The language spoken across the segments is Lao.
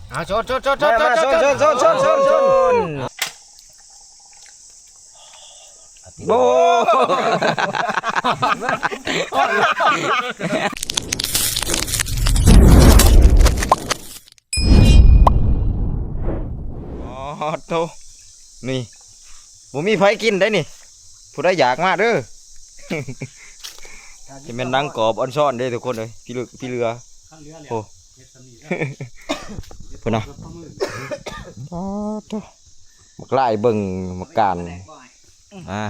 ເອົາ ຊົນ ຊົນ ຊົນ ຊົນ ມາ ມາ ຊົນ ຊົນ ຊົນ ໂອ້ ອໍ ໂທ້ ນີ້ ບໍ່ມີໃຜກິນໄດ໋ນີ້ ຜູ້ໃດຢາກມາເດີ ຈະແມ່ນໜັງກອບອອນຊອນເດ້ທຸກຄົນເອີຍ ພີ່ເຫຼືອ ພີ່ເຫຼືອ ໂອ້ ພຸ້ນນະ ອໍ ໂທ້ ບັກຫຼາຍເບິ່ງໝາກການ ອ່າ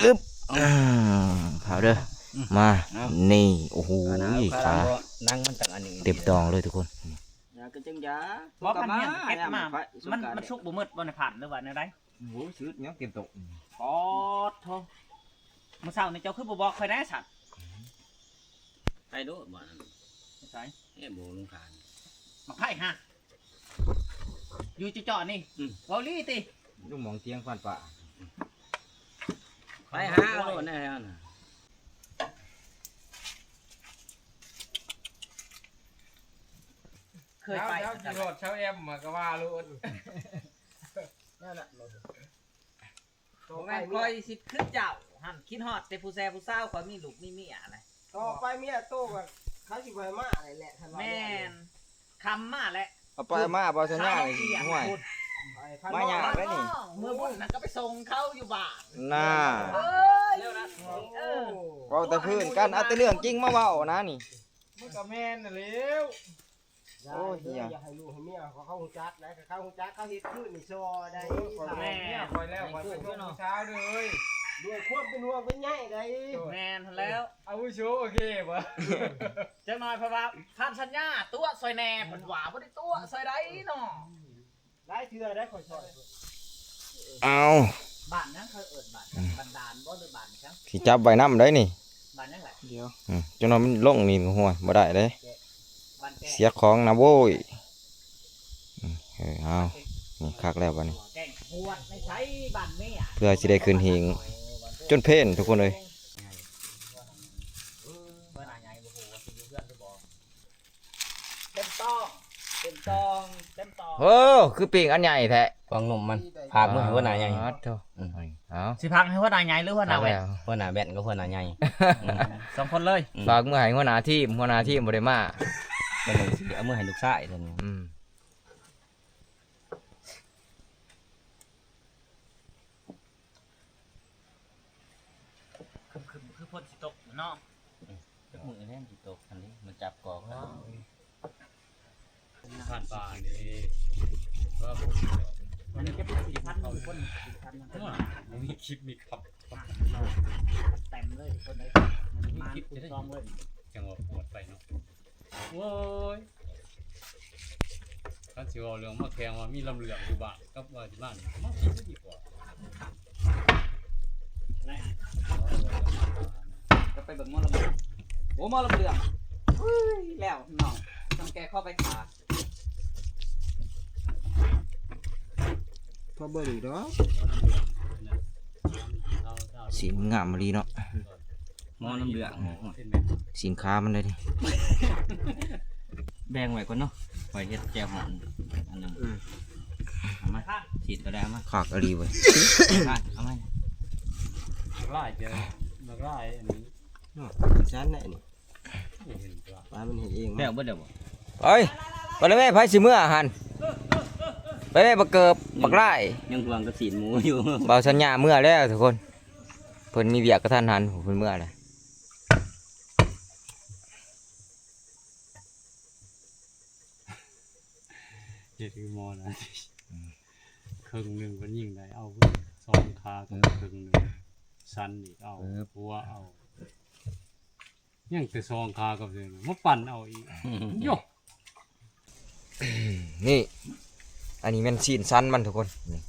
ອຶບ ອ່າ ເຂົ້າເດີ ມາ ນີ້ ໂອ້ໂຫ ຂາ ໜັງມັນຈັ່ງອັນນີ້ ເຕັມຕອງເລີຍທຸກຄົນ ຢາກະຈຶ່ງຢາ ບໍ່ ຄັນແມ່ນເກັບມາ ມັນ ມັນສຸກບໍ່ໝົດບໍ່ໃນພັນ ຫຼືວ່າແນວໃດ? ໂອ້ ສຸກຍັງເກັບຕົກ ປອດໂທ້ ມື້ເຊົ້ານີ້ເຈົ້າຄືບໍ່ບອກຂ້ອຍແດ່ຊັ້ນ? ໄປໂລດ ບໍ່ນັ້ນ ໄປໃສ? ເອີ ບໍ່ລົງທານ ບັກໄຜ່ຫາ ຢູ່ເຈາະໆນີ້ ອືມ ເວົ້າລີຕິ ຢູ່ໝ່ອງທຽງຟັນປາ ໄປຫາເອົາໂລດແນ່ຫັ້ນ ເຄີຍໄປ ແລ້ວ ແລ້ວຊິຮອດຊາວແອມມາກະວ່າໂລດ ນັ້ນນະ ບໍ່ແມ່ນຂ້ອຍຊິຄືເຈົ້າຫັ້ນ ຄິດຮອດແຕ່ຜູ້ແຊຜູ້ສາວ ຂ້ອຍມີລູກມີເມຍຫັ້ນແຫຼະ ຕໍ່ໄປເມຍໂຕກໍເຂົາຊິບໍ່ໃຫ້ມາແຫຼະ ຄັນວ່າ ແມ່ນ ຄຳມາແຫຼະ ເອົາໄປມາບໍ່ສັນຍານີ້ ຫ້ວຍ ມາຍາກເດ້ນີ້ ເມື່ອບຸນນັ້ນກໍໄປສົ່ງເຂົາຢູ່ບ້ານ ນ່າ ເອີຍ ເອີ ເວົ້າແຕ່ພື້ນກັນ ເອົາແຕ່ເລື່ອງຈິງມາເວົ້ານະນີ້ ມັນກໍແມ່ນຫັ້ນແຫຼ້ວ ໂອ້ຍ ຢ່າ ຢ່າໃຫ້ລູກໃຫ້ເມຍເຂົາ ເຂົາຮູ້ຈັກໄດ໋ ເຂົາຮູ້ຈັກ ເຂົາເຮັດຄືນນີ້ຊໍໄດ້ ແມ່ນ ຂ້ອຍແລ້ວ ຂ້ອຍເປັນລູກຜູ້ສາວເດີ ດ້ວຍຄວາມເປັນຫ່ວງເປັນໃຍໄດ໋ ແມ່ນຫັ້ນແລ້ວ ອາວຸໂສໂອເຄບໍ່ ຈັກໜ້ອຍເພິ່ນວ່າ ທ່ານສັນຍາຕົວະຊ່ອຍແດ່ ເພິ່ນວ່າ ບໍ່ໄດ້ຕົວະຊ່ອຍໃດເນາະ ຫຼາຍເທື່ອໄດ້ຂ້ອຍຊ່ອຍ ເອົາ ບ້ານຫຍັງເຂົາເອີ້ນ ບ້ານ ອືມ ບັນດານບໍ່ ຫຼືບ້ານຫຍັງ ຊິຈັບໄວ້ນຳໄດ໋ນີ້ ບ້ານຫຍັງລະ ດຽວ ອືມ ຈັກໜ້ອຍມັນລົງນີ້ ໂຫຍ ບໍ່ໄດ້ເດ້ ບ້ານແກ້ງ ເສຍຂອງນະໂວ້ຍ ອືມ ເອີ ເອົາ ນີ້ຄັກແລ້ວບາດນີ້ ແກ້ງຫວດໃນໃສບ້ານເມຍ ເພື່ອຊິໄດ້ຂຶ້ນຫີງ ຈົນເພນທຸກຄົນເອີຍ ເອີ ເພິ່ນໜ້າໃຫຍ່ ບໍ່ຮູ້ວ່າຊິຢູ່ເຮືອນຫຼືບໍ່ ເຕັມຕອງ ເຕັມຕອງ ເຕັມຕອງ ໂອ້ ຄືປີ້ງອັນໃຫຍ່ແທ້ ກວາງໜຸ່ມມັນ ຝາກເມືອໃຫ້ຫົວໜ້າໃຫຍ່ ປາດໂທ້ ອືມ ເອົາ ຊິຝາກໃຫ້ຫົວໜ້າໃຫຍ່ ຫຼືຫົວໜ້າແວ່ນ ຫົວໜ້າແວ່ນກັບຫົວໜ້າໃຫຍ່ ອືມ ສອງຄົນເລີຍ ອືມ ຝາກເມືອໃຫ້ຫົວໜ້າທີມ ຫົວໜ້າທີມບໍ່ໄດ້ມາ ເພິ່ນຊິເອົາເມືອໃຫ້ລູກຊາຍເພິ່ນ ອືມ ຄຶມໆ ຄືຝົນຊິຕົກເນາະ ອືມ ຈັກມື້ແລ້ວຊິຕົກຫັ້ນເດ້ ມາຈັບກອກກັນ ຜ່ານປ່ານີ້ ອັນນີ້ເກັບສີ່ພັນ ຄົນສີ່ພັນ ບໍ່ມີຄລິບມີຄັບ ເຕັມເລີຍຄົນເອີຍ ມາທຸກຊ່ອງເລີຍ ຈັ່ງວ່າປວດໄປເນາະ ໂອ້ຍ ຄັນຊິເວົ້າເລື່ອງມາແຂ່ງວ່າມີລຳເລື່ອງຢູ່ບ້ານກັບວ່າຢູ່ບ້ານ ມາຄິດດີກວ່າ ກໍໄປເບິ່ງໝໍລຳເລື່ອງ ໂອ້ ໝໍລຳເລື່ອງ ເຮີ້ຍ ແລ້ວນ້ອງ ຕ້ອງແກ່ຂໍໄປຂາ ພໍເບິ່ງດອກ ສີງາມອີ່ຫຼີເນາະ ໝໍລຳເລື່ອງ ສີນຂາມັນເດ້ນີ້ ແບ່ງໄວ້ກ່ອນເນາະ ຂ້ອຍເຮັດແຈ່ວຫອມອັນໜຶ່ງ ເອີ ເອົາມາ ສີດກໍໄດ້ ເອົາມາ ຄັກອີ່ຫຼີເວີຍ ເອົາມາ ບັກຫຼາຍເດີ ບັກຫຼາຍອັນນີ້ ເນາະ ຊັ້ນແຫຼະນີ້ ປາມັນເຮັດເອງ ແລ້ວເບິດແລ້ວບໍ່? ໄປ ໄປແລ້ວແມ່ ໃຜຊິເມືອຫັ້ນ ໄປແມ່ ບັກເກີບ ບັກຫຼາຍ ຍັງຫ່ວງກັບຊີ້ນໝູຢູ່ ບ່າວສັນຍາເມືອແລ້ວທຸກຄົນ ເພິ່ນມີວຽກກະທັນຫັນ ເພິ່ນເມືອແລ້ວ ເຮັດຄືໝໍນະ ອືມ ເຄິ່ງໜຶ່ງເພິ່ນຍິງໄດ້ ເອົາເບິ່ງ ສອງຂາກັບເຄິ່ງໜຶ່ງ ສັນອີກເອົາ ຫົວເອົາ ຍັງແຕ່ສອງຂາກັບເທິງ ມາປັ່ນເອົາອີກ ໂຍ ນີ້ ອັນນີ້ແມ່ນຊີ້ນສັນມັນທຸກຄົນ ນີ້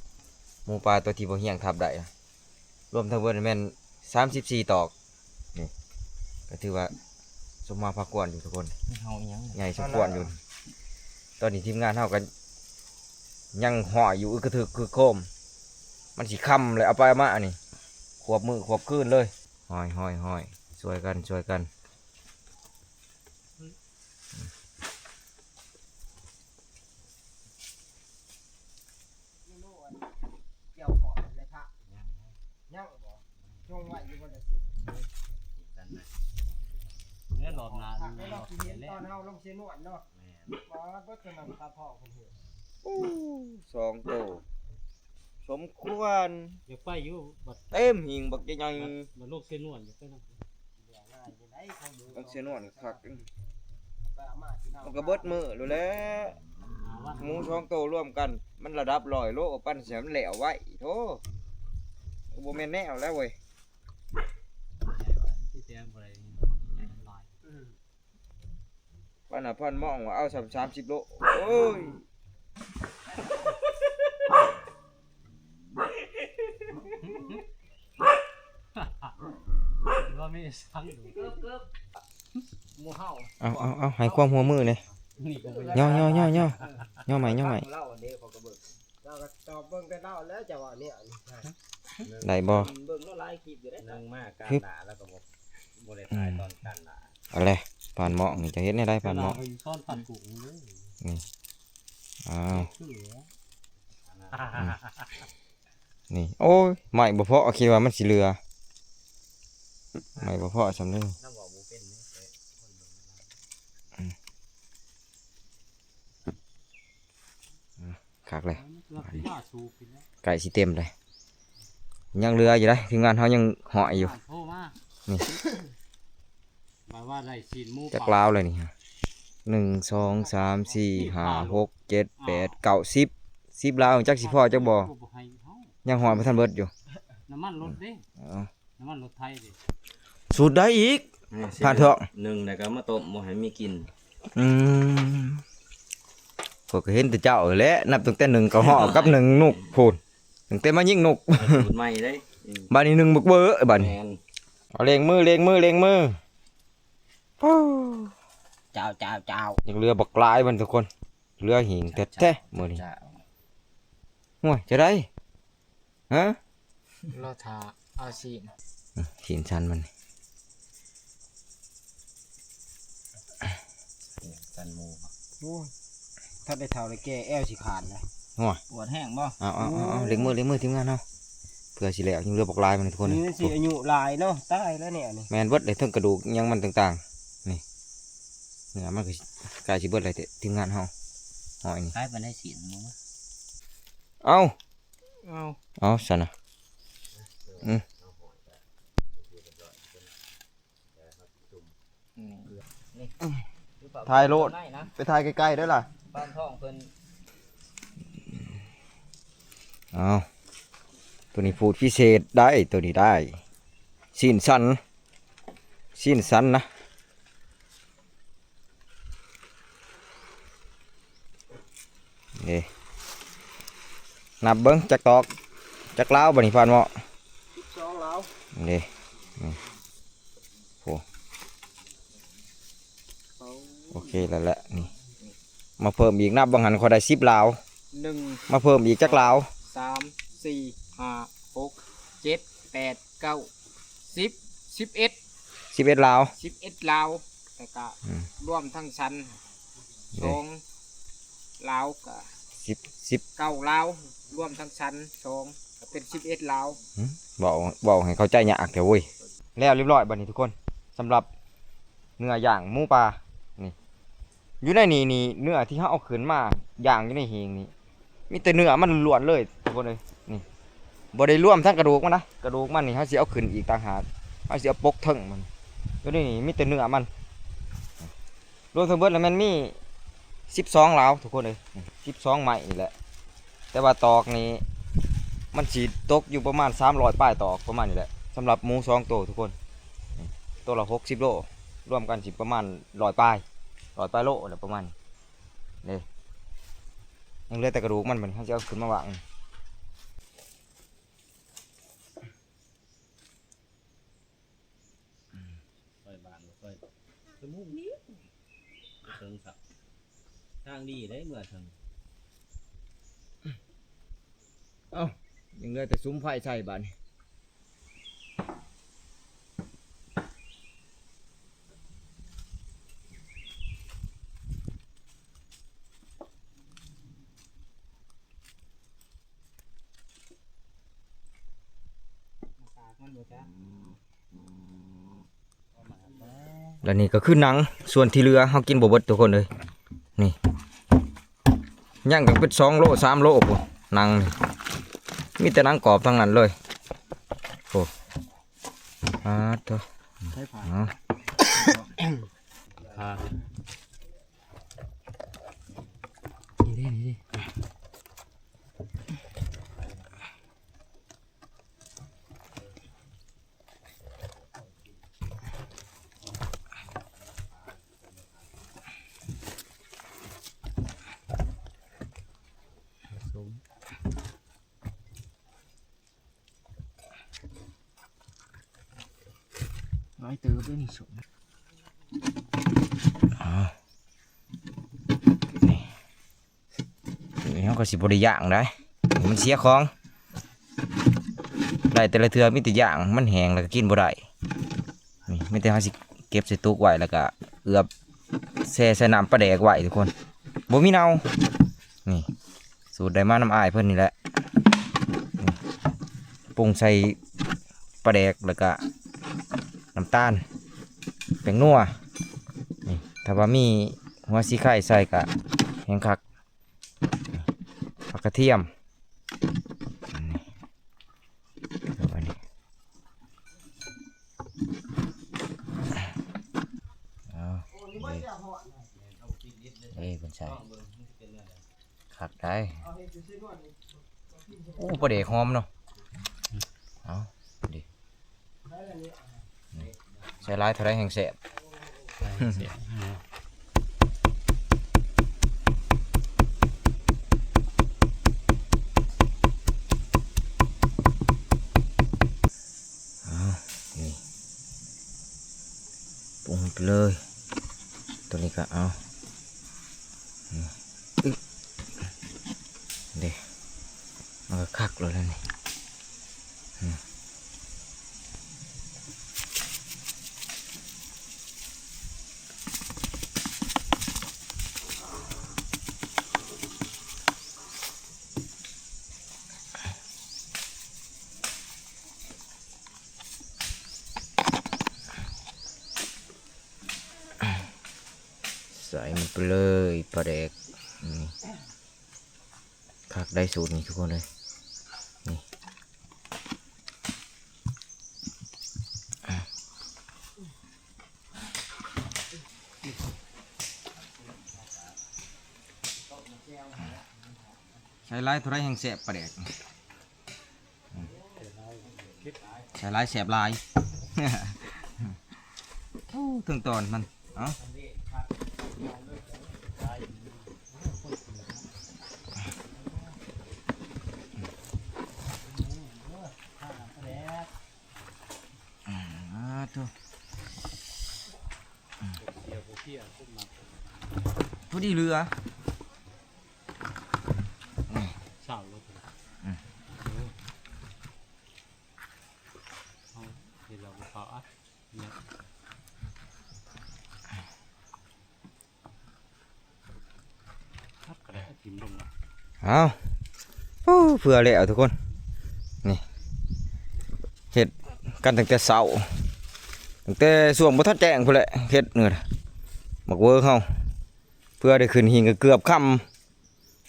ໝູປ່າຕົວທີ່ບໍ່ຮຽງທັບໄດ້ນະ ລວມທັງເບິດແມ່ນສາມສິບສີ່ຕອກ ນີ້ ກໍຖືວ່າສົມມາພາຄວນຢູ່ທຸກຄົນ ເຮົາອີ່ຫຍັງ ໃຫຍ່ສົມຄວນຢູ່ ຕອນນີ້ທີມງານເຮົາກໍຍັງຫ້ອຍຢູ່ ອຶກກະທຶກຄຶກໂຄມ ມັນຊິຄ່ຳແລ້ວ ເອົາໄປເອົາມານີ້ ຄວບມື້ຄວບຄືນເລີຍ ຫ້ອຍໆໆ ຊ່ວຍກັນ ຊ່ວຍກັນ ອືມ ອືມ ຈົ່ງໄວ້ຢູ່ບໍ່ໄດ້ຊິ ເລື່ອນລອບໜ້າ ຖ້າໄປລອບຊິເຫັນຕອນເຮົາລົງເຊນວນເນາະ ແມ່ນ ບໍ່ເບິດຕົວນັ້ນ ຕັດພໍ້ເພິ່ນເຫັນ ໂອ້ ສອງໂຕ ສົມຄວນ ຢາກໄປຢູ່ ບັດ ເຕັມຫີງບັກໃຫຍ່ໆ ບັດ ບັດລູກເຊນວນ ຢາກໄປນຳ ເບື່ອງ່າຍຢູ່ໃດຂອງໝູ ບັກເຊນວນຄັກ ໄປເອົາມາ ມັນກໍເບິດມື້ໂລດແຫຼະ ຫ້າວັນ ໝູສອງໂຕລວມກັນ ມັນລະດັບຮ້ອຍໂລ ປັ່ນໃສ່ມັນແລ້ວໄວ ໂທ້ ກໍບໍ່ແມ່ນແນວແລ້ວເວີຍ ທີ່ແຕ່ບໍ່ໄດ້ໃຫຍ່ຫຼາຍ ອືມ ປານນະ ພັນມອງວ່າເອົາສ່ຳສາມສິບໂລ ໂອ້ຍ ວ່າມີສັງດູ ເກີບໆ ໝູ່ເຮົາ ເອົາ ເອົາ ເອົາ ໃຫ້ຄວາມຮ່ວມມືແດ່ ນີ້ກໍບໍ່ ຍໍໆໆໆ ຍໍໃໝ່ ຍໍໃໝ່ ລາວອັນເດ ເຂົາກໍເບິ່ງ ລາວກໍຕອບເບິ່ງແຕ່ລາວແລ້ວ ເຈົ້າວ່າແນວນີ້ ໄດ້ບໍ່? ເບິ່ງແລ້ວຫຼາຍຄລິບຢູ່ເດ້ ນັ່ງມາການດ່າ ລາວກໍບໍ່ ບໍ່ໄດ້ຖ່າຍຕອນການດ່າ ເອົາແຫຼະ ປານເໝາະນີ້ຈະເຮັດແນວໃດປານເໝາະ ເວລາໄປຊ້ອນພັນກຸ້ງເດີ ນີ້ ອ້າວ ຄື ນີ້ ໂອ້ຍ ໄມ້ບໍ່ພໍ ຄິດວ່າມັນຊິເຫຼືອ ໄມ້ບໍ່ພໍສ່ຳນີ້ ອືມ ຄັກເລີຍ ເກືອບຊິຢາສູບອີກແລ້ວ ໃກ້ຊິເຕັມເລີຍ ຍັງເຫຼືອຢູ່ເດ້ ທີມງານເຮົາຍັງຫ້ອຍຢູ່ ໂທມາ ນີ້ ບາດວ່າໄດ້ຊີ້ນໝູ ຈັກລາວເລີຍນີ້ ໜຶ່ງ ສອງ ສາມ ສີ່ ຫ້າ ຫົກ ເຈັດ ແປດ ເກົ້າ ສິບ ສິບລາວ ຈັກຊິພໍຈັກບໍ່ ຍັງຮອດບໍ່ທັນເບິດຢູ່ ນ້ຳມັນລົດເດ້ ເອີ ນ້ຳມັນລົດໄຖເດ້ ສູດໄດ້ອີກ ນີ້ ຜ່ານເຖາະ ໜຶ່ງແລ້ວກໍມາຕົ້ມບໍ່ໃຫ້ມີກິນ ອືມ ຂ້ອຍກໍເຫັນແຕ່ເຈົ້າແຫຼະ ນັບຕັ້ງແຕ່ໜຶ່ງກະຮອກກັບໜຶ່ງນົກພຸ້ນ ຕັ້ງແຕ່ມາຍິງນົກ ສູດໃໝ່ເດ້ ອືມ ບາດນີ້ໜຶ່ງບັກເບີ ບາດນີ້ ແມ່ນ ເອົາ ເລັ່ງມື ເລັ່ງມື ເລັ່ງມື ໂອ້ ເຈົ້າ ເຈົ້າ ເຈົ້າ ຍັງເຫຼືອບັກຫຼາຍມັນທຸກຄົນ ເຫຼືອຫີງແທ້ໆມື້ນີ້ ເຈົ້າ ໂອ້ຍ ຈະໄດ້ ຮະ ລໍຖ້າເອົາຊີ້ນ ອືມ ຊີ້ນສັນມັນ ສັນໝູ ໂອ້ຍ ຖ້າໄດ້ເຖົ້າໄດ້ແກ່ແອວຊິຂາດແລ້ວ ໂອ້ຍ ປວດແຮງບໍ່? ເອົາ ເອົາ ເອົາ ເລັ່ງມື ເລັ່ງມືທີມງານເຮົາ ເພື່ອຊິແລ້ວ ຍັງເຫຼືອບັກຫຼາຍມັນທຸກຄົນ ນີ້ມັນຊິອາຍຸຫຼາຍເນາະ ຕາຍແລ້ວແນວນີ້ ແມ່ນເບິດເລີຍ ເທິງກະດູກຫຍັງມັນຕ່າງໆ ນີ້ ເນື້ອມັນກໍໃກ້ຊິເບິດແລ້ວ ທີມງານເຮົາ ຫ້ອຍນີ້ ຂາຍປານໃດຊີ້ນໝູ ເອົາ ເອົາ ເອົາຊັ້ນນະ ອືມ ຖ່າຍໂລດ ໄປຖ່າຍໃກ້ໆເດີລະ ປານທ້ອງເພິ່ນ ເອົາ ໂຕນີ້ພູດພິເສດໄດ້ ໂຕນີ້ໄດ້ ຊີ້ນສັນ ຊີ້ນສັນນະ ເດ້ ນັບເບິ່ງຈັກຕອກ ຈັກລາວບາດນີ້ ຜ່ານເໝາະ ສິບສອງລາວ ເດ້ ນີ້ ໂອ້ ໂອເຄແລ້ວແຫຼະ ນີ້ ມາເພີ່ມອີກ ນັບບາງຫັ້ນຂ້ອຍໄດ້ສິບລາວ ໜຶ່ງ ມາເພີ່ມອີກຈັກລາວ ສາມ ສີ່ ຫ້າ ຫົກ ເຈັດ ແປດ ເກົ້າ ສິບ ສິບເອັດ ສິບເອັດລາວ ສິບເອັດລາວ ແລ້ວກະ ອືມ ລວມທັງສັນ ເດ້ ສອງລາວກະ ສິບ ສິບ ເກົ້າລາວ ລວມທັງສັນສອງ ກະເປັນສິບເອັດລາວ ຫືມ ເວົ້າ ເວົ້າໃຫ້ເຂົ້າໃຈຍາກແທ້ເວີຍ ແລ້ວລຽບຮ້ອຍບາດນີ້ທຸກຄົນ ສຳລັບເນື້ອຢ່າງໝູປ່າ ນີ້ ຢູ່ໃນນີ້ນີ້ ເນື້ອທີ່ເຮົາເອົາຂຶ້ນມາຢ່າງຢູ່ໃນຫີງນີ້ ມີແຕ່ເນື້ອມັນລ້ວນເລີຍທຸກຄົນເອີຍ ນີ້ ບໍ່ໄດ້ລວມທັງກະດູກມັນນະ ກະດູກມັນນີ້ເຮົາຊິເອົາຂຶ້ນອີກຕ່າງຫາກ ເຮົາຊິເອົາປົກເທິງມັນ ຢູ່ໃນນີ້ມີແຕ່ເນື້ອມັນ ລວມທັງເບິດແລ້ວແມ່ນມີສິບສອງລາວທຸກຄົນເອີຍ ສິບສອງໄມ້ນີ້ແຫຼະ ແຕ່ວ່າຕອກນີ້ມັນຊິຕົກຢູ່ປະມານສາມຮ້ອຍປາຍຕອກ ປະມານນີ້ແຫຼະ ສຳລັບໝູສອງໂຕທຸກຄົນ ໂຕລະຫົກສິບໂລ ລວມກັນຊິປະມານຮ້ອຍປາຍ ຮ້ອຍປາຍໂລແຫຼະປະມານນີ້ ເດ້ ຍັງເຫຼືອແຕ່ກະດູກມັນ ບາດນີ້ເຮົາຊິເອົາຂຶ້ນມາວາງ ອືມ ຂ້ອຍບ້ານບໍ່ຄ່ອຍ ຈະມຸກນີ້ ເຖິງສັກ ທາງດີເດ້ເມືອເຖິງ ເອົ້າ ຍັງເຫຼືອແຕ່ສຸມໄຟໃສ່ບາດນີ້. ແລະນີ້ກໍຄືໜັງ ສ່ວນທີ່ເຫຼືອເຮົາກິນບໍ່ເບິດທຸກຄົນເອີຍ. ນີ້ ຍັງຕັ້ງເປັນສອງໂລສາມໂລພຸ້ນ ໜັງນີ້ ມີແຕ່ໜັງກອບທັງນັ້ນເລີຍ. ໂອ້ ອາໂທ້ ໃຊ້ຜ້າ ເອົາ ຜ້າ ນີ້ເດ້ ນີ້ເດ້. ຫຼາຍເຕີບເດ້ນີ້ສົມ ອາ ນີ້ ນີ້ເຮົາກໍຊິບໍ່ໄດ້ຍ່າງໄດ໋ ມັນເສຍຂອງ ໄດ້ແຕ່ລະເທື່ອມີແຕ່ຍ່າງ ມັນແຫ້ງແລ້ວກໍກິນບໍ່ໄດ້. ນີ້ ມີແຕ່ເຮົາຊິເກັບໃສ່ຕຸກໄວ້ ແລ້ວກໍເອືອບແຊ່ໃສ່ນ້ຳປາແດກໄວ້ທຸກຄົນ ບໍ່ມີເນົ່າ. ນີ້ ສູດໄດ້ມານຳອ້າຍເພິ່ນນີ້ແຫຼະ. ນີ້ ປຸງໃສ່ປາແດກ ແລ້ວກະນ້ຳຕານ ແປ້ງນົວ. ນີ້ ຖ້າວ່າມີຫົວສີໄຄໃສ່ກະແຮງຄັກ. ນີ້ ຜັກກະທຽມ ນີ້ ເອົາໄວ້ນີ້ ເອົາ ເອີ ເອີ ເພິ່ນໃສ່ ຄັກໄດ໋. ໂອ້ ປາແດກຫອມເນາະ. ເອົາ ດີ ໃສ່ຫຼາຍເທົ່າໃດແຮ່ງແຊບ. ເອົາ ນີ້ ປຸງໄປເລີຍ. ຕົວນີ້ກໍເອົາ ອຶບ ເດ້ ມັນກໍຄັກແລ້ວລະນີ້. ໃສ່ມັນໄປເລີຍປາແດກ ນີ້ ຄັກໄດ໋ສູດນີ້ທຸກຄົນເອີຍ ນີ້. ໃສ່ຫຼາຍເທົ່າໃດແຮ່ງແຊບປາແດກ. ໃສ່ຫຼາຍແຊບຫຼາຍ. ໂອ້ ເຖິງຕອນມັນ ເອົາ ອາໂທ້ ພໍດີເຫຼືອ ນີ້ ເຊົ້າແລ້ວ ອືມ ເອົາ ເຮັດແລ້ວກໍເອົາອັດ ເອົາ ໂອ້ ເພື່ອແລ້ວທຸກຄົນ ນີ້ ເຮັດກັນຕັ້ງແຕ່ເຊົ້າ ຕັ້ງແຕ່ຊ່ວງບໍ່ທັນແຈ້ງພຸ້ນແຫຼະ ເຮັດນີ້ ໝາກເວີເຮົາ ເພື່ອໄດ້ຂຶ້ນຫີງກໍເກືອບຄ່ຳ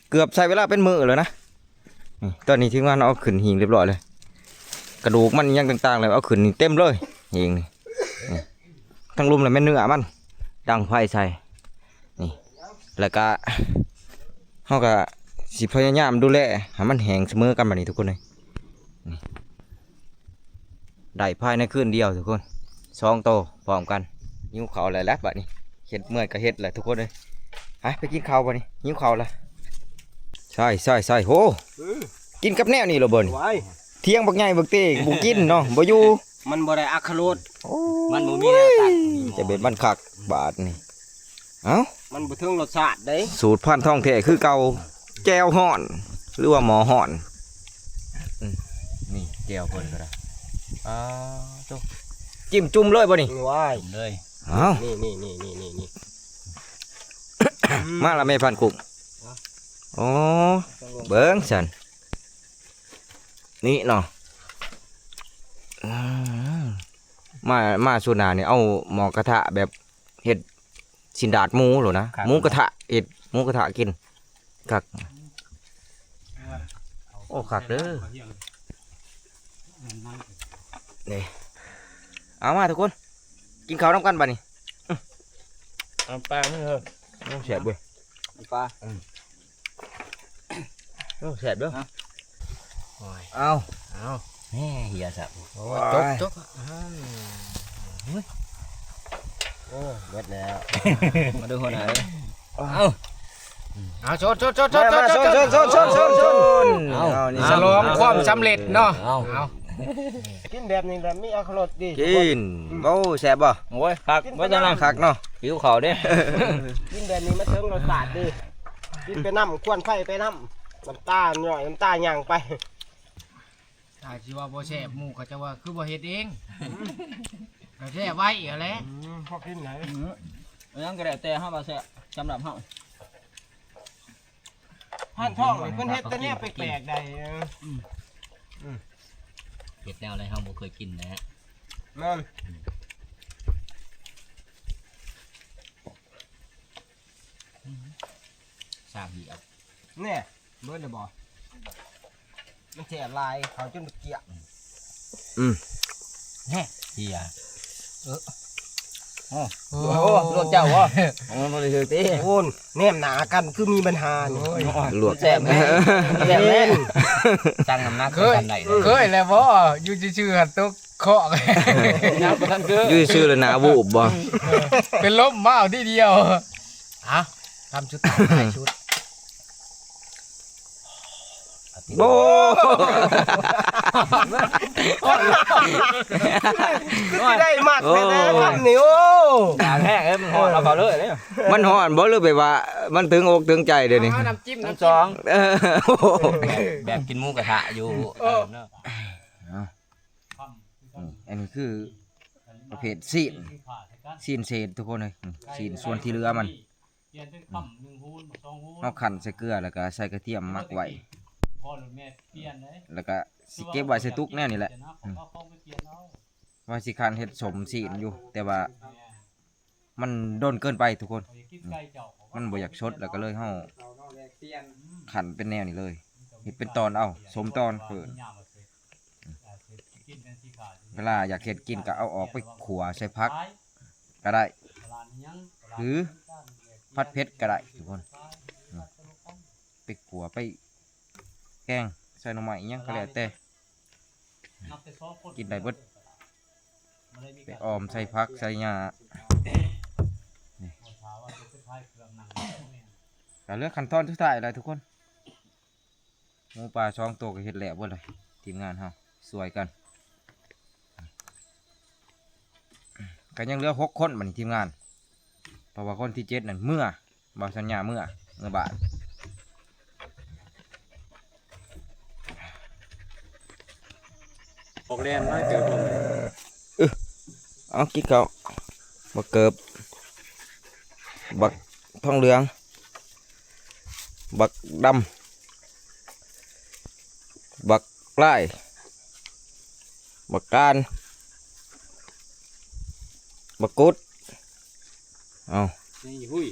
ເກືອບໃຊ້ເວລາເປັນມື້ແລ້ວນະ. ນີ້ ຕອນນີ້ທີມງານເອົາຂຶ້ນຫີງຮຽບຮ້ອຍເລີຍ ກະດູກມັນອີ່ຫຍັງຕ່າງໆ ແລ້ວເອົາຂຶ້ນນີ້ເຕັມເລີຍຫີງນີ້ ນີ້ ທັງລຸ່ມແລ້ວແມ່ນເນື້ອມັນ ດັງໄຟໃສ່ ນີ້ ແລ້ວກະເຮົາກະຊິພະຍາຍາມດູແລໃຫ້ມັນແຫ້ງສະເໝີກັນບາດນີ້ທຸກຄົນເອີຍ ນີ້. ໄດ້ພາຍໃນຄືນດຽວທຸກຄົນ ສອງໂຕພ້ອມກັນ. ຫິວເຂົ້າແລ້ວແຫຼະບາດນີ້ ເຮັດເມື່ອຍກໍເຮັດແຫຼະທຸກຄົນເອີຍ. ໄປ ໄປກິນເຂົ້າບາດນີ້ ຫິວເຂົ້າແລ້ວ. ໃຊ່ໆໆ ໂຫ ເອີ ກິນກັບແນວນີ້ລະບໍ່ນີ້? ວ້າຍ ຖຽງບັກໃຫຍ່ບັກເຕ້ບໍ່ກິນເນາະ ບໍ່ຢູ່ ມັນບໍ່ໄດ້ອັດຕະໂລດ. ໂອ້ຍ ມັນບໍ່ມີແນວຕັກ ຈະເປັນມັນຄັກບາດນີ້. ເອົ້າ ມັນບໍ່ເຖິງລົດຊາດເດ້. ສູດພັນທອງແທ້ຄືເກົ່າ ແຈ່ວຮ້ອນ ຫຼືວ່າໝໍ້ຮ້ອນ. ອືມ ນີ້ແຈ່ວເພິ່ນກໍໄດ້. ອ້າໂທ້ ຈິ້ມຈຸ່ມເລີຍບໍ່ນີ້? ວ້າຍ ຈຸ່ມເລີຍ. ເອົ້າ ນີ້ໆໆໆ ມາລະແມ່ພັນກຸ້ງ. ອໍ ເບິ່ງຊັ້ນ. ນີ້ເນາະ ມາ ມາສຸດໜ້ານີ້ ເອົາໝໍ້ກະທະແບບເຮັດຊີ້ນດາດໝູໂລດນະ ຄັກ ໝູກະທະ ເຮັດໝູກະທະກິນ ຄັກ ໂອ້ ຄັກເດີ ນີ້ ເອົາມາທຸກຄົນ ກິນເຂົ້ານຳກັນບາດນີ້ ເອົາປາມາເດີ ໂອ້ ແຊບເວີຍ ປາ ໂອ້ ແຊບເດີ ເອົາ ເອົາ ແໝ່ ເຫຍຊະ ໂອ້ ຈົກ ຈົກ ໂອ້ ເບິດແລ້ວ ມາດູຫົວໜ້າເດີ ເອົາ ເອົາ ຊົນ ຊົນ ຊົນ ຊົນ ມາ ຊົນ ເອົາ ນີ້ ສະຫຼອງຄວາມສຳເລັດເນາະ ເອົາ ເອົາ ກິນແບບນີ້ແຫຼະມີອັດຕະລົດດີ ກິນ ໂອ້ ແຊບບໍ່ ໂອ້ຍ ຄັກ ກິນໄປນຳ ຄັກເນາະ ຫິວເຂົ້າເດ້ ກິນແບບນີ້ມັນເຖິງລົດຊາດດີ ກິນໄປນຳ ຄວັນໄຟໄປນຳ ນ້ຳຕາຫຍ້ອຍ ນ້ຳຕາຍ່າງໄປ ຖ້າຊິວ່າບໍ່ແຊບ ໝູ່ເຂົາເຈົ້າວ່າຄືບໍ່ເຮັດເອງ ກໍແຊບໄວ້ຫັ້ນແຫຼະ ອືມ ພໍກິນໄດ້ ອືມ ຫຍັງກໍແລ້ວແຕ່ເຮົາວ່າແຊບ ສຳລັບເຮົາ ຮ້ານທອງນີ້ເພິ່ນເຮັດແຕ່ແນວແປກໆ ໄດ້ ອືມ ອືມ ເຮັດແນວໃດເຮົາບໍ່ເຄີຍກິນນະ ແມ່ນ ອືມ ຊາກດຽວ ແນ່ ເບິດແລ້ວບໍ່? ມັນແຊບຫຼາຍ ເຂົ້າຈົນບໍ່ກຽມ ອືມ ແນ່ ເຫຍ ເອີ ໂອ້ ໂອ້ ລວກເຈົ້າບໍ່? ມັນບໍ່ໄດ້ຖືກຕິ ໂອ້ຍ ແນມໜ້າກັນຄືມີບັນຫານີ້ ໂອ້ຍ ລວກແຊບແນ່ ແຊບແນ່ ຊັ່ງນ້ຳໜັກ ເຄີຍ ກັນໄດ້ ເຄີຍແລ້ວບໍ່? ຢູ່ຊື່ໆ ຫັ້ນຕົກ ເຄາະ ຍັງບໍ່ທັນເກີດ ຢູ່ຊື່ໆ ແລ້ວໜ້າວູບບໍ່? ເປັນລົມມາເອົາທີດຽວ ອ່ະ ຄຳສຸດທ້າຍ ທ້າຍສຸດ ໂອ້ ຄືຊິໄດ້ມັກແທ້ໆ ໂອ້ ຄຳນີ້ ໂອ້ ປາກແຫ້ງເອີຍ ມັນຮ້ອນເອົາເຂົ້າເລີຍເດ້ ມັນຮ້ອນບໍ່ ຫຼືແບບວ່າມັນເຖິງອົກເຖິງໃຈດຽວນີ້? ເອົານ້ຳຈິ້ມ ນ້ຳຈິ້ມ ທັງສອງ ເອີ ແບບ ແບບກິນໝູກະທະຢູ່ ເອີ ເອີ ເນາະ ເອົາ ນີ້ ອັນນີ້ຄືປະເພດຊີ້ນ ຊີ້ນເສດທຸກຄົນເອີຍ ຊີ້ນສ່ວນທີ່ເຫຼືອມັນ ເຮົາຄັ້ນໃສ່ເກືອ ແລ້ວກະໃສ່ກະທຽມໝັກໄວ້ ແລ້ວກະຊິເກັບໄວ້ໃສ່ຕຸກແນວນີ້ແຫຼະ ວ່າຊິຄັ້ນເຮັດສົ້ມຊີ້ນຢູ່ ແຕ່ວ່າ ມັນດົນເກີນໄປທຸກຄົນ ມັນບໍ່ຢາກສົດ ແລ້ວກໍເລີຍເຮົາ ເອົາເນາະ ແລກປ່ຽນ ຄັ້ນເປັນແນວນີ້ເລີຍ ເຮັດເປັນຕອນເອົາ ສົ້ມຕອນເພິ່ນ ເວລາຢາກເຮັດກິນກໍເອົາອອກໄປຂົ້ວໃສ່ຜັກກໍໄດ້ ຫຼືຜັດເຜັດກໍໄດ້ທຸກຄົນ ໄປຂົ້ວ ໄປແກງ ໃສ່ໜໍ່ໄມ້ອີ່ຫຍັງກໍແລ້ວແຕ່ ກິນໄດ້ເບິດ ໄປອອມໃສ່ຜັກໃສ່ຫຍ້າ ນີ້ ກໍເຫຼືອຂັ້ນຕອນສຸດທ້າຍແລ້ວທຸກຄົນ ໝູປ່າສອງໂຕກໍເຮັດແລ້ວເບິດເລີຍ ທີມງານເຮົາຊ່ວຍກັນ ກໍຍັງເຫຼືອຫົກຄົນບັດນີ້ທີມງານ ເພາະວ່າຄົນທີເຈັດນັ້ນເມືອ ບ່າວສັນຍາເມືອ ເມືອບ້ານ ອອກແລ່ນມາເກີບ ເອີ ເອົາກິນເຂົ້າ ບັກເກີບ ບັກທອງເຫຼືອງ ບັກດຳ ບັກລາຍ ບັກການ ບັກກຸດ ເອົາ ນີ້ ຫຸ້ຍ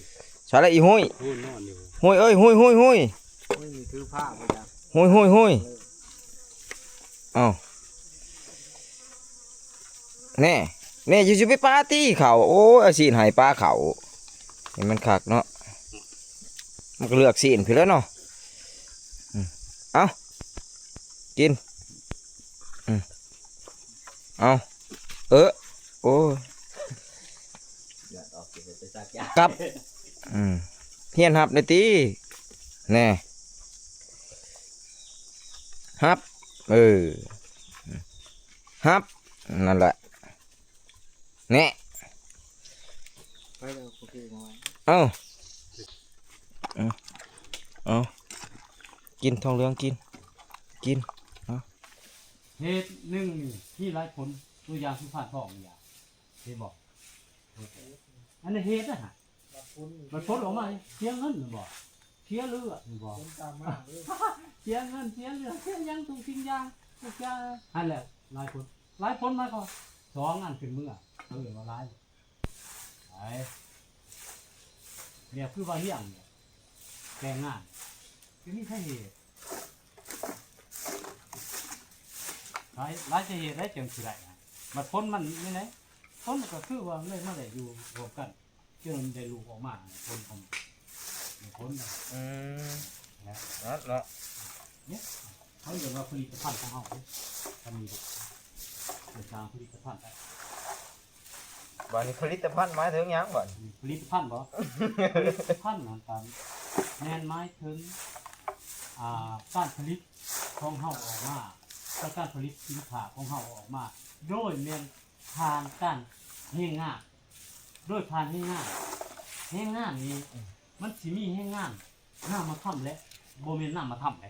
ໃສ່ລະອີຫຸ້ຍ ຫຸ້ຍນອນຢູ່ ຫຸ້ຍເອີຍ ຫຸ້ຍ ຫຸ້ຍ ຫຸ້ຍ ຫຸ້ຍ ນີ້ຖືຜ້າບໍ່ຈັກ ຫຸ້ຍ ຫຸ້ຍ ຫຸ້ຍ ເອົາ ແນ່ ແນ່ ຢູ່ຊິໄປປາຕີເຂົ້າ ໂອ້ຍ ເອົາຊີ້ນໃຫ້ປາເຂົ້າ ໃຫ້ມັນຄັກເນາະ ມັນກໍເລືອກຊີ້ນພີ້ແຫຼະເນາະ ອືມ ເອົາ ກິນ ອືມ ເອົາ ເອີ ໂອ້ຍ ກັບ ອືມ ຮຽນຮັບແດ່ຕິ ແນ່ ຮັບ ເອີ ຮັບ ນັ້ນແຫຼະ ແນ່ ເອົາ ເອົາ ກິນ ທອງເຫຼືອງ ກິນ ກິນ ເອົາ ເຮັດໜຶ່ງນີ້ມີຫຼາຍຜົນ ຕົວຢ່າງສຸພານທອງນີ້ ເຫັນບໍ່? ອັນນີ້ເຮັດນະ ບັດຜົນອອກມາເສຍເງິນແມ່ນບໍ່? ເສຍເລືອດແມ່ນບໍ່? ເສຍເງິນ ເສຍເລືອດ ເສຍຫຍັງທຸກສິ່ງຢ່າງ ທຸກຢ່າງ ຫັ້ນແຫຼະຫຼາຍຄົນ ຫຼາຍຄົນ ຫຼາຍຄົນ ສອງອັນຂຶ້ນເມືອ ເຂົາເອີ້ນວ່າຫຼາຍ ຫຼາຍ ແບບຄືວ່າຮຽງແຕ່ງງານ ຄືມີສາເຫດ ຫຼາຍ ຫຼາຍສາເຫດໃດຈັ່ງຊິໄດ້ ບັດຜົນມັນນີ້ແຫຼະ ຜົນກໍຄືວ່າເລີຍມາໄດ້ຢູ່ຮ່ວມກັນ ຈົນໄດ້ລູກອອກມາ ຜົນຂອງ ຜົນ ອືມ ແຫຼະ ນັ້ນເນາະ ເນຍ ເຂົາເອີ້ນວ່າຜະລິດຕະພັນຂອງເຮົາເດ້ ກະມີເດ້ ເປັນສາງຜະລິດຕະພັນໄດ້ ບາດນີ້ຜະລິດຕະພັນໝາຍເຖິງຫຍັງບາດນີ້? ຜະລິດຕະພັນບໍ? ຜະລິດຕະພັນນັ້ນກະແມ່ນໝາຍເຖິງ ອ່າ ການຜະລິດຂອງເຮົາອອກມາ ແລະ ການຜະລິດສິນຄ້າຂອງເຮົາອອກມາ ໂດຍແມ່ນຜ່ານການແຮງງານ ໂດຍຜ່ານແຮງງານ ແຮງງານນີ້ ອືມ ມັນຊິມີແຮງງານນາມະທຳ ແລະ ບໍ່ແມ່ນນາມະທຳເດ້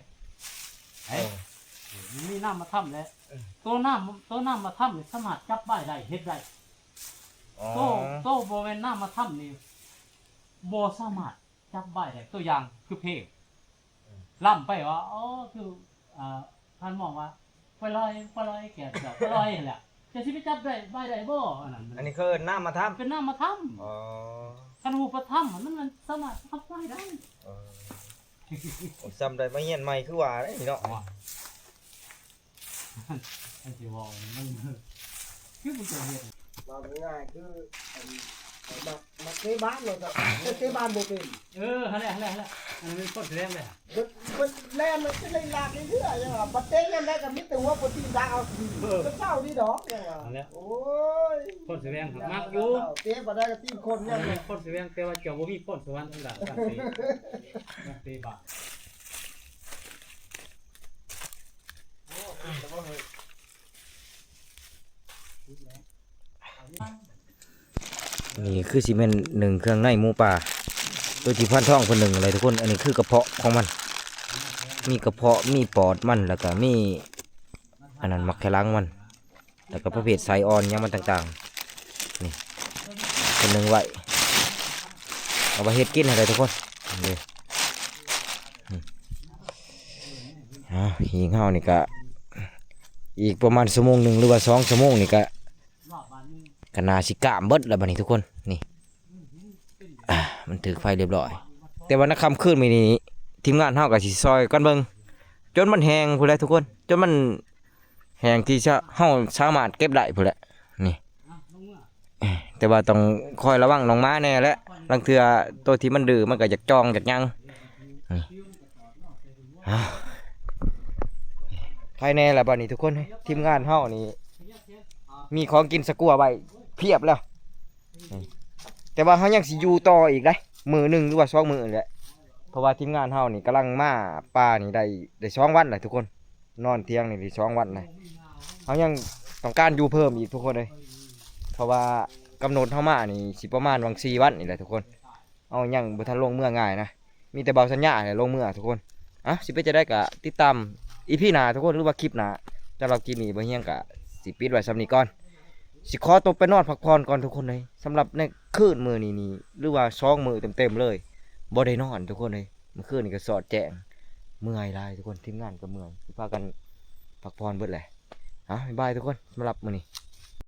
ເອີ ເອີ ມັນມີນາມະທຳ ແລະ ເອີ ໂຕນາມ ໂຕນາມະທຳນີ້ສາມາດຈັບບາຍໄດ້ ເຮັດໄດ້ ອໍ ໂຕ ໂຕບໍ່ແມ່ນນາມະທຳນີ້ບໍ່ສາມາດຈັບບາຍໄດ້ ຕົວຢ່າງຄືເພງ ເອີ ລຳໄປວ່າ ອໍ ຄື ອ່າ ທ່ານມອງວ່າ ໄປລອຍ ໄປລອຍແກ່ວເຈົ້າ ໄປລອຍຫັ້ນແຫຼະ ເຈົ້າຊິໄປຈັບໄດ້ ບາຍໄດ້ບໍ່? ອັນນັ້ນ ອັນນີ້ເຂົາເອີ້ນນາມະທຳ ເປັນນາມະທຳ ອໍ ຄັນຮູບປະທຳ ມັນ ມັນສາມາດຈັບບາຍໄດ້ ອໍ ໂອ້ ສ່ຳໄດ້ມາຮຽນໃໝ່ຄືວ່າເດ້ເນາະ ໂອ້ຍ ຄັນຊິເວົ້ານີ້ມັນ ຄືບໍ່ຈະເຮັດ ເວົ້າງ່າຍໆ ຄື ອັນ ມັກ ມັກເຕະບານເນາະ ແຕ່ເຕະບານບໍ່ເປັນ ເອີ ຫັ້ນແຫຼະ ຫັ້ນແຫຼະ ຫັ້ນແຫຼະ ອັນນັ້ນແມ່ນຄວາມສະແດງເດ້ ເບິດ ເບິດແລ່ນມັນຈະໄດ້ລາກເລື້ອຍໆ ຫຍັງວ່າ ບັດເຕະຍາມໃດກໍມີແຕ່ຫົວໂປຕີນດາກເອົາ ເອີ ຈະເສົ້າດີດອກ ຫຍັງວ່າ ຫັ້ນແຫຼະ ໂອ້ຍ ຄົນສະແຫວງມັກຢູ່ ເຕະບໍ່ໄດ້ກໍຕີນຄົນ ຫຍັງ ເອີ ຄົນສະແຫວງ ແຕ່ວ່າເຈົ້າບໍ່ມີພອນສະຫວັນທາງດ້ານການເຕະ ນັກເຕະບານ ໂອ້ ແຕ່ວ່າເຮີ້ຍ ນີ້ຄືຊິແມ່ນໜຶ້ງເຄື່ອງໃນໝູປ່າ ໂດຍທີ່ພານທອງເພິ່ນໜຶ້ງແຫຼະທຸກຄົນ ອັນນີ້ຄືກະເພາະຂອງມັນ ມີກະເພາະ ມີປອດມັນ ແລ້ວກະມີ ອັນນັ້ນ ໝາກໄຂ່ຫຼັງມັນ ແລ້ວກະປະເພດໄສ້ອ່ອນຫຍັງມັນຕ່າງໆ ນີ້ເພິ່ນໜຶ້ງໄວ້ ເອົາໄວ້ເຮັດກິນຫັ້ນແຫຼະທຸກຄົນ ນີ້ ອືມ ອ່າ ຫີງເຮົານີ້ກະ ອີກປະມານຊົ່ວໂມງໜຶ່ງ ຫຼືວ່າສອງຊົ່ວໂມງນີ້ກະ ກະໜ້າຊິກາມເບິດແລ້ວບາດນີ້ທຸກຄົນ ນີ້ ອ່າ ມັນຖືກໄຟຮຽບຮ້ອຍ ແຕ່ວ່າໃນຄ່ຳຄືນມື້ນີ້ ທີມງານເຮົາກະຊິຊ່ອຍກັນເບິ່ງ ຈົນມັນແຫ້ງພຸ້ນແຫຼະທຸກຄົນ ຈົນມັນແຫ້ງທີ່ຈະ ເຮົາສາມາດເກັບໄດ້ພຸ້ນແຫຼະ ນີ້ ແຕ່ວ່າຕ້ອງຄອຍລະວັງນ້ອງໝາແດ່ແຫຼະ ລາງເທື່ອໂຕທີ່ມັນດື້ມັນກໍຢາກຈ່ອງຢາກຫຍັງ ນີ້ ອ້າວ ໃຄແນ່ລະບາດນີ້ທຸກຄົນ ທີມງານເຮົານີ້ມີຂອງກິນສະກົວໄວ້ພຽບແລ້ວ ແຕ່ວ່າເຮົາຍັງຊິຢູ່ຕໍ່ອີກໄດ໋ ມື້ໜຶ່ງ ຫຼືວ່າສອງມື້ນີ້ແຫຼະ ເພາະວ່າທີມງານເຮົານີ້ກຳລັງມາປ່ານີ້ໄດ້ ໄດ້ສອງວັນແລ້ວທຸກຄົນ ນອນທ່ຽງນີ້ໄດ້ສອງວັນແລ້ວ ເຮົາຍັງຕ້ອງການຢູ່ເພີ່ມອີກທຸກຄົນເອີຍ ເພາະວ່າກຳນົດເຮົາມານີ້ຊິປະມານຫວ່າງສີ່ວັນນີ້ແຫຼະທຸກຄົນ ເຮົາຍັງບໍ່ທັນລົງເມືອງ່າຍນະ ມີແຕ່ບ່າວສັນຍາແຫຼະລົງເມືອທຸກຄົນ ເອົ້າ ຊິເປັນຈັ່ງໃດກໍຕິດຕາມອີພີໜ້າທຸກຄົນ ຫຼືວ່າຄລິບໜ້າ ສຳລັບຄລິບນີ້ບ່າວຮຽງກໍຊິປິດໄວ້ສ່ຳນີ້ກ່ອນ ຊິຂໍຕົວໄປນອນພັກຜ່ອນກ່ອນທຸກຄົນເອີຍ ສຳລັບໃນຄືນມື້ນີ້ນີ້ ຫຼືວ່າສອງມື້ເຕັມໆເລີຍ ບໍ່ໄດ້ນອນທຸກຄົນເອີຍ ມື້ຄືນນີ້ກໍສອດແຈ້ງ ເມື່ອຍຫຼາຍທຸກຄົນ ທີມງານກໍເມື່ອຍ ຊິພາກັນພັກຜ່ອນເບິດແຫຼະ ເອົ້າ ບາຍບາຍທຸກຄົນ ສຳລັບມື້ນີ້